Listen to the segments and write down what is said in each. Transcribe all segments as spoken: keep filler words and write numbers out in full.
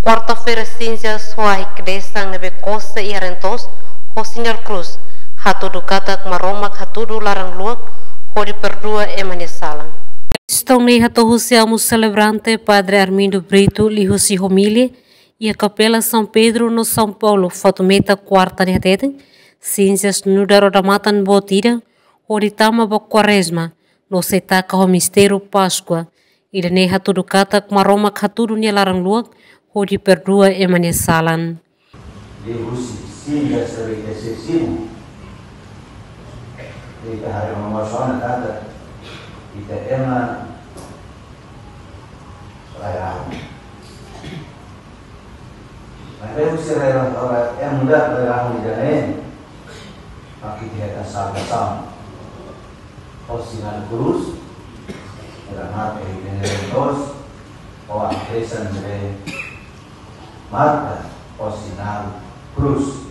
Kuarta-feira Sinzas ho ai kedesan ne'ebé kose iha reen-toos ho sinál krús, hatudu katak Maromak hatudu laran-luak hodi perdua ema nia salan. Kestaun ne'e hato'o husi amu selebrante Padre Armindo Brito liuhusi omilia iha Kapela São Pedro no São Paulo, Fatumeta, kuarta ne'e hateten, Sinzas nu'udar odamatan boot ida hodi tama ba Kuarezma, no sei taka ho mistériu Páskua. Ida-ne'e hatudu katak Maromak hatudu nia laran-luak hodi perdua ema nia salan. Liuhusi Sinzas ne'ebé ita sei simu, ita haree maun-alin sira katak ita ema rai-rahun. Maibé husi rai-rahun, rai-rahun, ema rai-rahun ida-ne'e, mak ita hetan salvasaun ho sinál krús, ita mate iha reen-toos, ho ai kedesan ne'ebé marka ho sinál krús.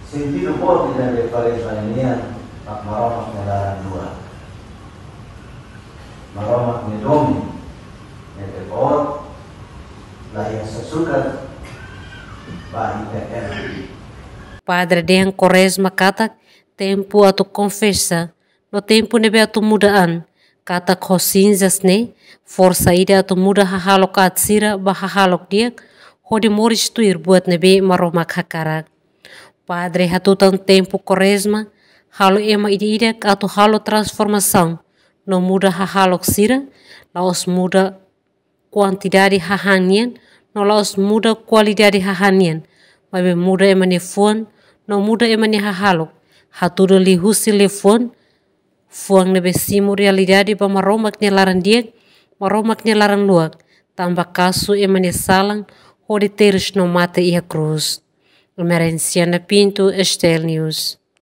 Sentidu boot ida-ne'e Kuarezma nian, mak Maromak nia laran-luak. Maromak nia domin ne'ebé boot, la iha sasukat ba ita ema. Padre dehan Kuarezma katak tempu atu konfesa, no tempu ne'ebé atu muda an, katak ho Sinzas ne'e forsa ida atu muda hahalok aat sira ba hahalok di'ak, hodi moris tuir buat ne'ebé Maromak hakarak. Padre hatutan tempu Kuarezma halo ema ida-idak atu halo transformasaun no muda hahalok sira, la'ós muda kuantidade hahán nian, no la'ós muda kualidade hahán nian, maibé muda ema nia fuan, no muda ema nia hahalok, hatudu liuhusi liafuan, fuan ne'ebé simu realidade ba Maromak nia laran-di'ak, Maromak nia laran-luak, tanba kazu ema nia salan, hodi terus no mate iha krús. Emerenciana Pinto, STL News.